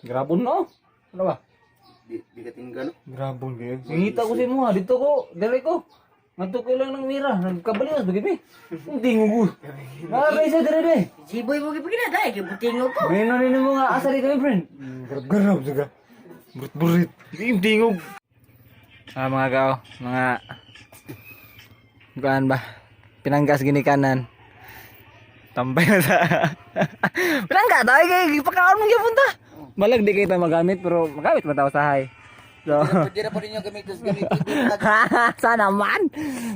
Grabon no. Ano ba? Di, di ka tingga, no? Grabon kayo. Singita ko sa imo ha. Dito ko, dali ko. Ngadto ko lang ng mira. Nagkabaliwas ba gibi? Hindi ngugo. Nakakaisa dire dire. Jiboy mo gipagina dai kay butingo ko. May nani mo nga asa di kami, friend. Garab garab saga. Burit burit. Hindi tingog. Ah, mga gao, mga kuan ba? Pinanggas ginikanan. Tambay na sa. Pinangga tayo kay gipakaon mo gyapon ta. Balag di kita magamit pero magamit man tao sahay. So, Pwede na pa rin yung gamitin gamitin. sana man.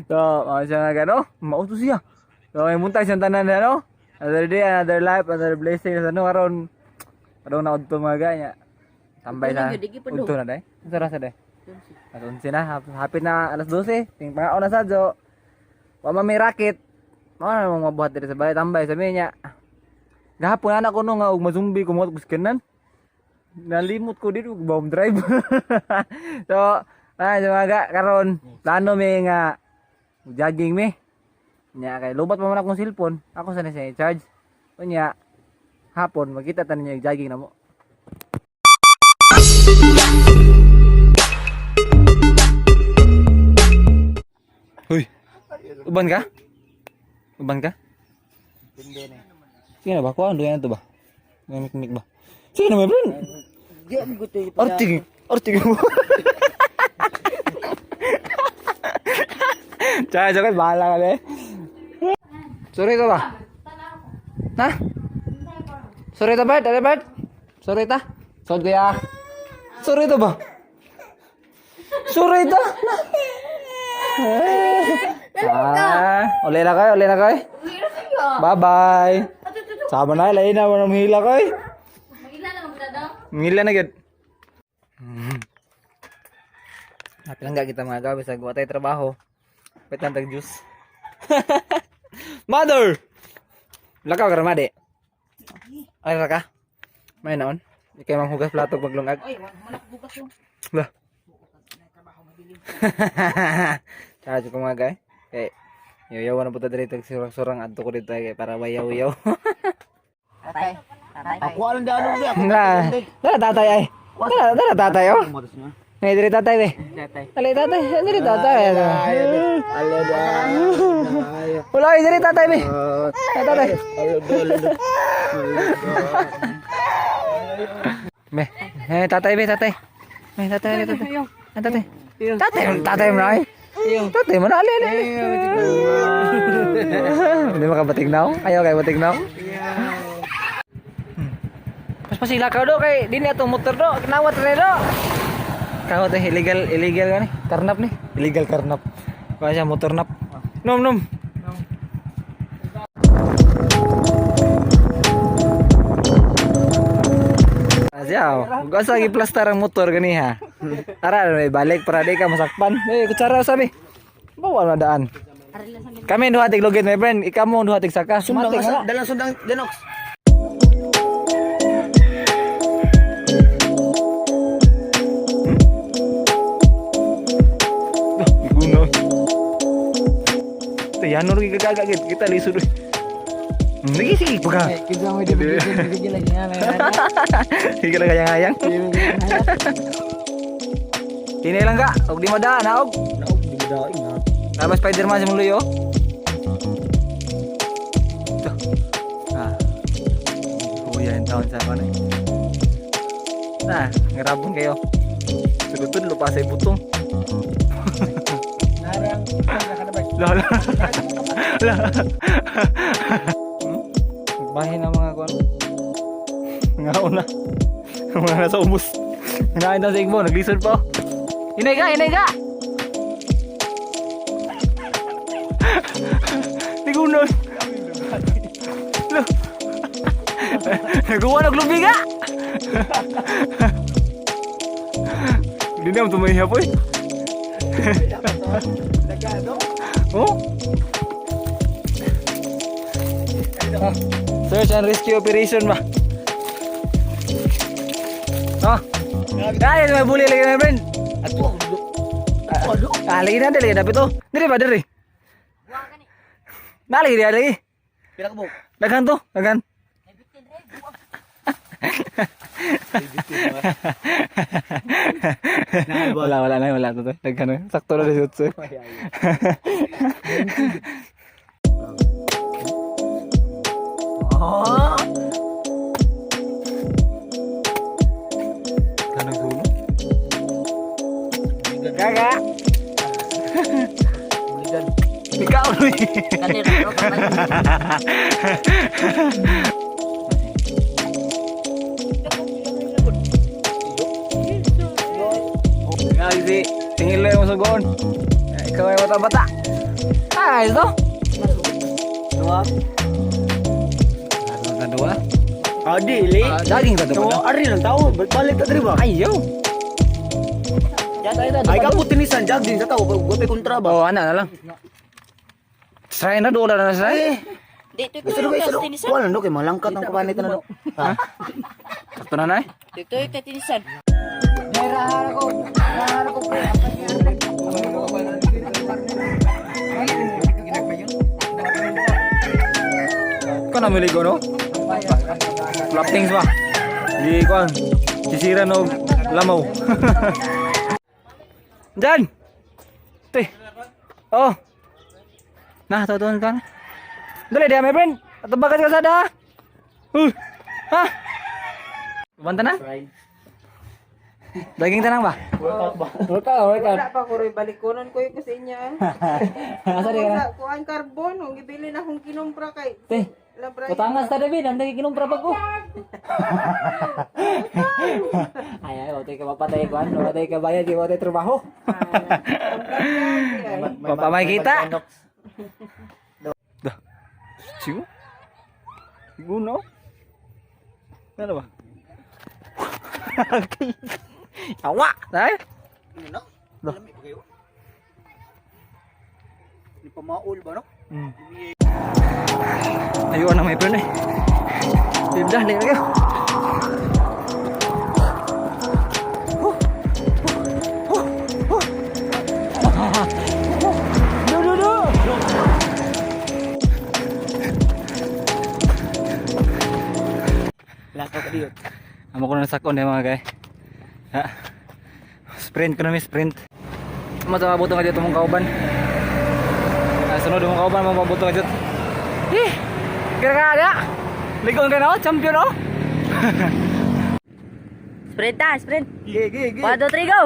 So, mao siya nga gano, mauto siya. So, may muntay siyang tanan na no. Another day, another life, another blessing sa ano karon. Karon na udto mga ganya. Tambay Udto na na. gyud, di gyud pa do. Udto na day. Unsa ra sa day? Alas 11 na, hapit na alas 12. Ting pangaon na sa jo. Wa man may racket. Mao na mong mabuhat diri sa balay tambay sa niya. Gahapon anak ko no nga og mazumbi ko mo kanan. Nalimot ko dito og bomb drive. So, mga ga, karon plano mi nga jogging mi. Nya kay lubat pa man akong cellphone, ako sa na siya i-charge. Unya hapon magkita ta ninyo jogging na mo. Hoy. Uban ka? Uban ka? Sige na ba? Kuha, duyan na to ba? May mikmik ba? Sige na, my friend. Di mo gusto yung Artig, artig mo. Tsaka, tsaka, bahala ka eh. Sorry ka ba? Na? Sorry ta, Bert? Ate, Bert? Sorry ta? Sod kuya. Sorry ta ba? Sorry ta? Na? Ah, uli na kayo, uli na kayo. Bye-bye. Sama na, lain na, walang mahila kayo. Magila na magdadaw. Ngila na gyud. Napilangga kita mga gabi sa gawa tayo trabaho. Pwede lang tag juice. Mother! Lakaw ka ramade. Ay ra ka? May naon? Di kayo manghugas plato paglungag. Oy, wala ko bugas yo. Lah. Tsaka ko mga gay. Kay yayaw na punta diri tag surang-surang adto ko dito kay para wayaw-yaw. Tatay. Tatay. Ako alang dalo ba? Na, dara tatay ay. Dara, dara tatay oh. Ngay diri tatay be. Tatay. Dali tatay, diri tatay. Wala ay diri tatay be. Tatay. Me, eh tatay be tatay. Me tatay tatay. Ah, tatay. Tatay, tatay mo na ay. Tatay mo na ali ali. ali. Hindi makabatig na ako. Ayaw kay batig na ako. Pas pasila ka do kay di niya atong motor do. Kinawat rin do. Kawat eh illegal illegal ka ni. Karnap ni. Illegal karnap. Kuha siya motor nap. Nom nom. Asya, gasa gi plastar ang motor ganiha. Ara may balik para di ka masakpan. Eh kutsara sabi. Bawa na daan. Kami duha tig lugit my friend, ikaw mo duha tig saka. Sundang Matik asa, na. dalang sundang denox. Guna. Ito yan lagi kagagak git. Kita lisod. Lagi sige pagka. Kita mo di bigyan lagi nga. Sige lang kayang-ayang. Tinay lang ka. Og di madaan ha og. Naog di ba daing ha. Tama Spider-Man si Muluyo. Ito. Ah. Kuya yung taon sa ano eh. Nah, ngerabon kayo. Sugutod lupa sa butong. Narang nakalabay. Lah lah. Lah. Bahin ang mga kuan. Mga una. Mga nasa ubos. Hinain daw sa igbo, naglisod pa. oh. Inay ka, inay ka. Tigunon. Lo. Nagawa na glubi ka. Hindi na tumahiya po eh. Nagano? Oh. Ah, search and rescue operation ba? Oh. Ay, may buli lagi na friend. Ato. Ato. Ah, lagi na dali dapat to. Diri ba diri? Na lagi diri lagi. Pila ka buok? Daghan to, daghan. Wala, wala na, wala. Totoy. Nagkano, sakto na 18. Ah! Kanang gulo? Gaga! Buligan. Ikaw, Luy! Kanira, no? Papay. Nga, si tingin lang yung sugon. Ikaw ay bata-bata. Ah, ito? Dua. Ano dua? Ah, dili. Ah, daging sa So, dua. ari lang tao. Balik ka diri ba? Ayaw. Ay, ka tinisan jag din sa tao. Gope kontra ba? Oh, ana na lang. Sry na dola na sry. Di, tuyok Gusto tuyok ko ta tinisan. Wala no kay malangkat ang kapanit na no. Ha? Sakto na na eh. Tuyok tuyok ta tinisan. Ikaw na miligo no? Flap things ba? Di ko sisira no lamaw. Diyan! Te. Oh. Nah, tutuan ka na. Dali, di my friend. Atabagan ka sada. Ha? Banta na? Daging tanang ba? Workout ba? Workout, workout. Wala pa ko roy balikonon ko yung sa inya. Asa di ka na? Sa kuan karbon, kung gibili na akong kinumpra kay Te, Labray. utangas ta David, ang dagi kinumpra pag ko. Ay ay, otay ka mapatay ko, ano, otay ka bayad, di otay trabaho. Papamay kita. Dah. Sigo. Sigo no. Ano ba? Awa, dai. Ano? Dah. Lami ba kayo? Ni pamaol ba no? Ayun na may friend eh. Dah, lagi kayo. Do do do. Lakaw ka diyo. Amo ko na sakon eh mga kay. Ha. Sprint ko na may sprint. Amo sa mabuto ka dito mong kauban. Ah, sunod mong kauban mo mabuto ka dito. Eh. Kira ka ada. Ligon ka na oh, champion oh. Sprint ta, sprint. Ge ge ge. 1, 2, 3, go!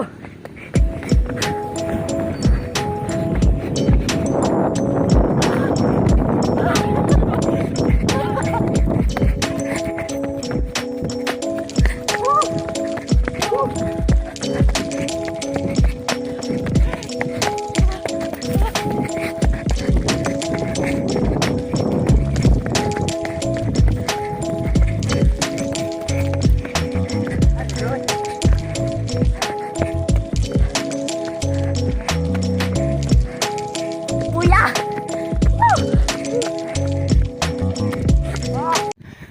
Puya!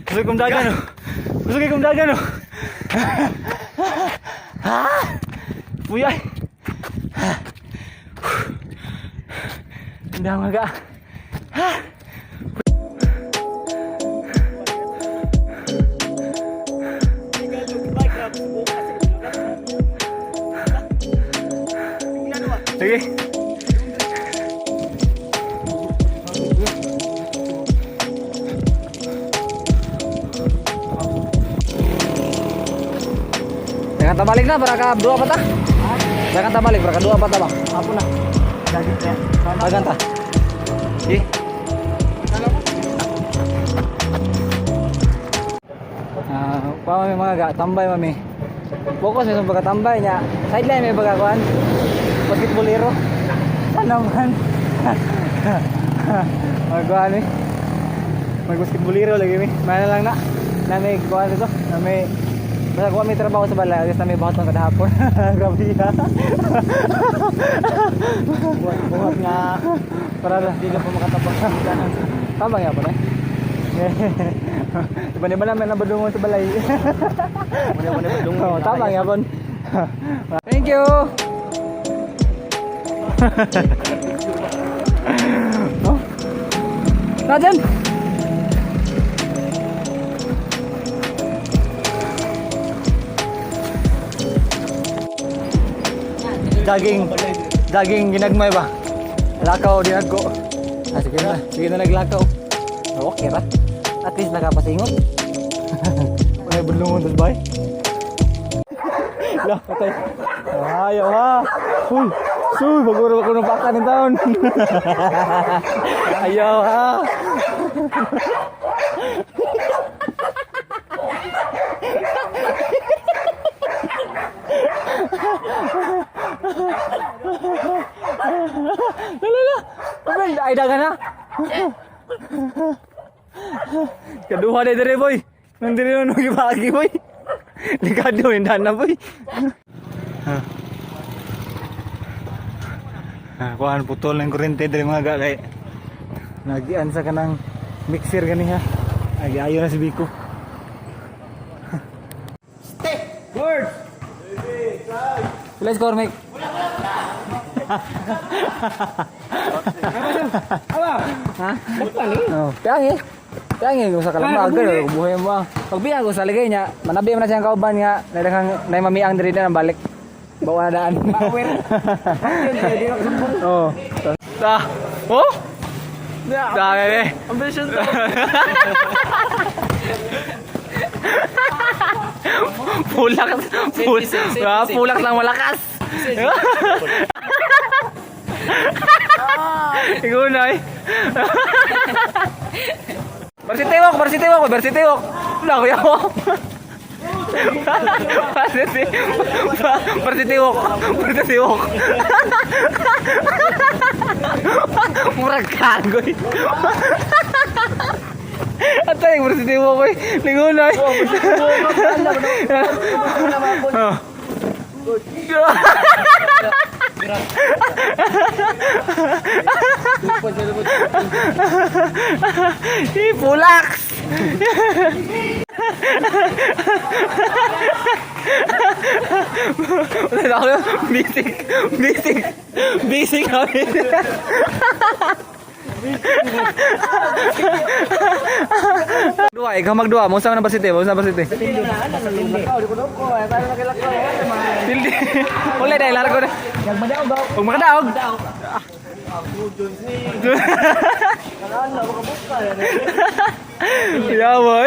Gusto kong dagan oh. Gusto kong dagan oh. Ha? Puyay. Ang dama ka. Ha? Sige. Jangan terbalik na, para ka dua patah. Jangan terbalik, para ka dua patah bang. Apo na. Dagit na. Dagan ta. Sige. Ah, pa mami mga ga, tambay mami. Focus may baga tambay niya. Sideline may baga kuan. Basketballero. Sana man. Magkuan eh. Mag basketballero lagi mi. Mana lang na. Na may kuan dito. Na may basta kuan may trabaho sa balay, alis na may buhaton kada hapon. Grabe ya. Buhat buhat nga Para di ka pa makatabang sa kanan. Tama nga po na. Iba-iba naman ang badungon sa balay. Muna muna badung. Oo, tama nga po. Thank you. Oh. Najan. Jogging. Jogging ginagmay ba? Lakaw di ako. Ah, sige na. Sige na naglakaw. Okay ra. At least nakapasingot. May budlungon tas bay. Lah, patay. Ayaw ha. Uy, suy, baguro ko ng baka ng taon. Ayaw ha. Lala, la. Abel, ay dagan na. Kaduha na dire boy. Nandiri na nung gibagi boy. Likado yung dana boy. Ah, kuhan putol ng kuryente dire mga gakay. Nagian sa kanang mixer gani ha. Ay ayo na si Biko. Step. Bird. Let's go, Mick. Ha? Oh, piangi. Piangi ko sa kalamba agad buhay mo. Pag biya ko sa ligay niya, manabi man na siyang kauban nga nadaghang nay mamiang diri na balik. Bawa na daan. Power. Oh. Ta. Oh? Da, bebe. Ambition to. Pulak. Pulak. Ah, pulak lang malakas. Ikaw na eh. Barsitewok, barsitewok, barsitewok. Wala kuya mo. Barsitewok, barsitewok. Murag kagoy. Atay, barsitewok eh. Lingunay. Oh. Eh, Pulaks! Wala ako. Bisik. Bisik. Bisik kami. Dua, ikaw magdua. Mo sa man basite, mo sa basite. Tildi. Wala dahil largo na. Huwag makadaog. Yeah, boy.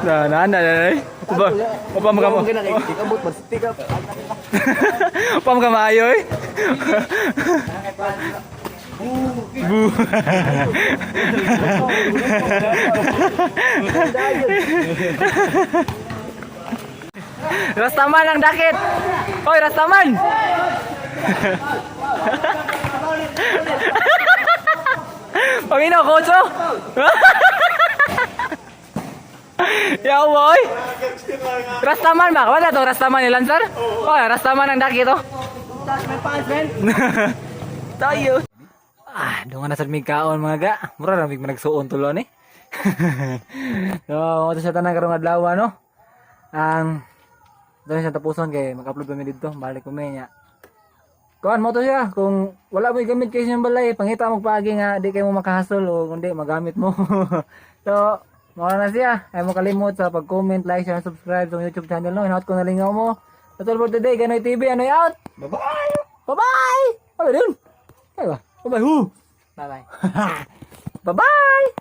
Na na na na. Upa, upa mo kamo. Upa mo kamayo eh. Bu. Rastaman ang dakit. Hoy, Rastaman. Panginoon, coach oh. Yaw boy. Rastaman ba? Wala to Rastaman ni Lanzar? Oh, Rastaman ang dakit oh. Tayo. Ah, dungan na sad mig kaon mga ga. Mura ra mig managsuon tulo ni. So, mo to siya tanan karong adlaw no. Ang doon siya tapuson kay mag-upload kami dito. Balik kami niya. Kuan mo to siya, kung wala mo gamit kay siyang balay, pangita mo paagi nga di kay mo makahasol o kundi magamit mo. So, mao na siya. Ay mo kalimot sa pag-comment, like, share, and subscribe sa YouTube channel no. Hinaot ko nalingaw mo. That's all for today. Ganoy TV, anoy out. Bye-bye. Bye-bye. Ano dun? Ay ba? Bye-bye. Who? Bye-bye. Bye-bye.